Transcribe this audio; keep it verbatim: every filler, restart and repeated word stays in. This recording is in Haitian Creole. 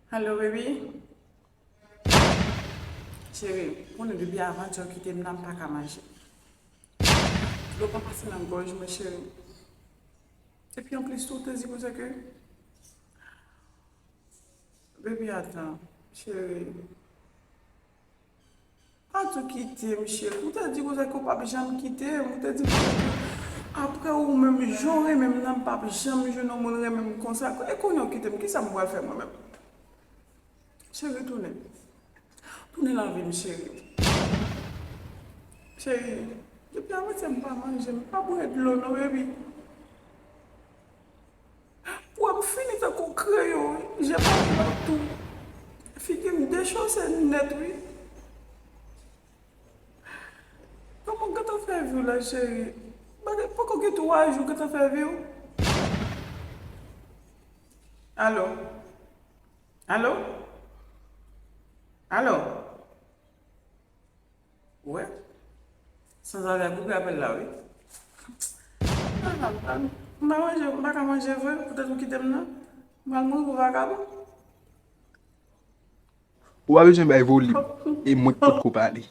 Hello, baby. Cheri, ou konnen depi avanti w kite m nan, m pa ka manje. Dlo pa pase nan gòj mwen, cheri. Epi anplis tou, ou te di konsa ke, baby, atan, cheri. Pa tou kite m, cheri. Ou te di konsa ke w p ap janm kite m. Ou te di konsa ke apre ou menm, jan w renmen m nan, m p ap janm jwenn yon moun renmen m konsa. E kounye a w kite m, kisa m pral fè mwen menm? Cheri, tounen. Tounen nan vi m, cheri. Cheri, depi avanti m pa manje, m pa bwè dlo non, baby. Pwa m fini tankou kreyon, wi. Je pa blan tou. Figi m dechose nèt, wi. Kòman w gentan fè vi w la, cheri? Bagay poko gen twa jou w gentan fè vi w. Alo? Alo? Alo? Wè? Sanzave a koupe apèl la, wi. Ah, ah, m pa manje, m pa ka manje vre, poutèt ou kite m nan. M pral mouri pou vakabon. Ou pa bezwen bay volim, e mwen k potko pale.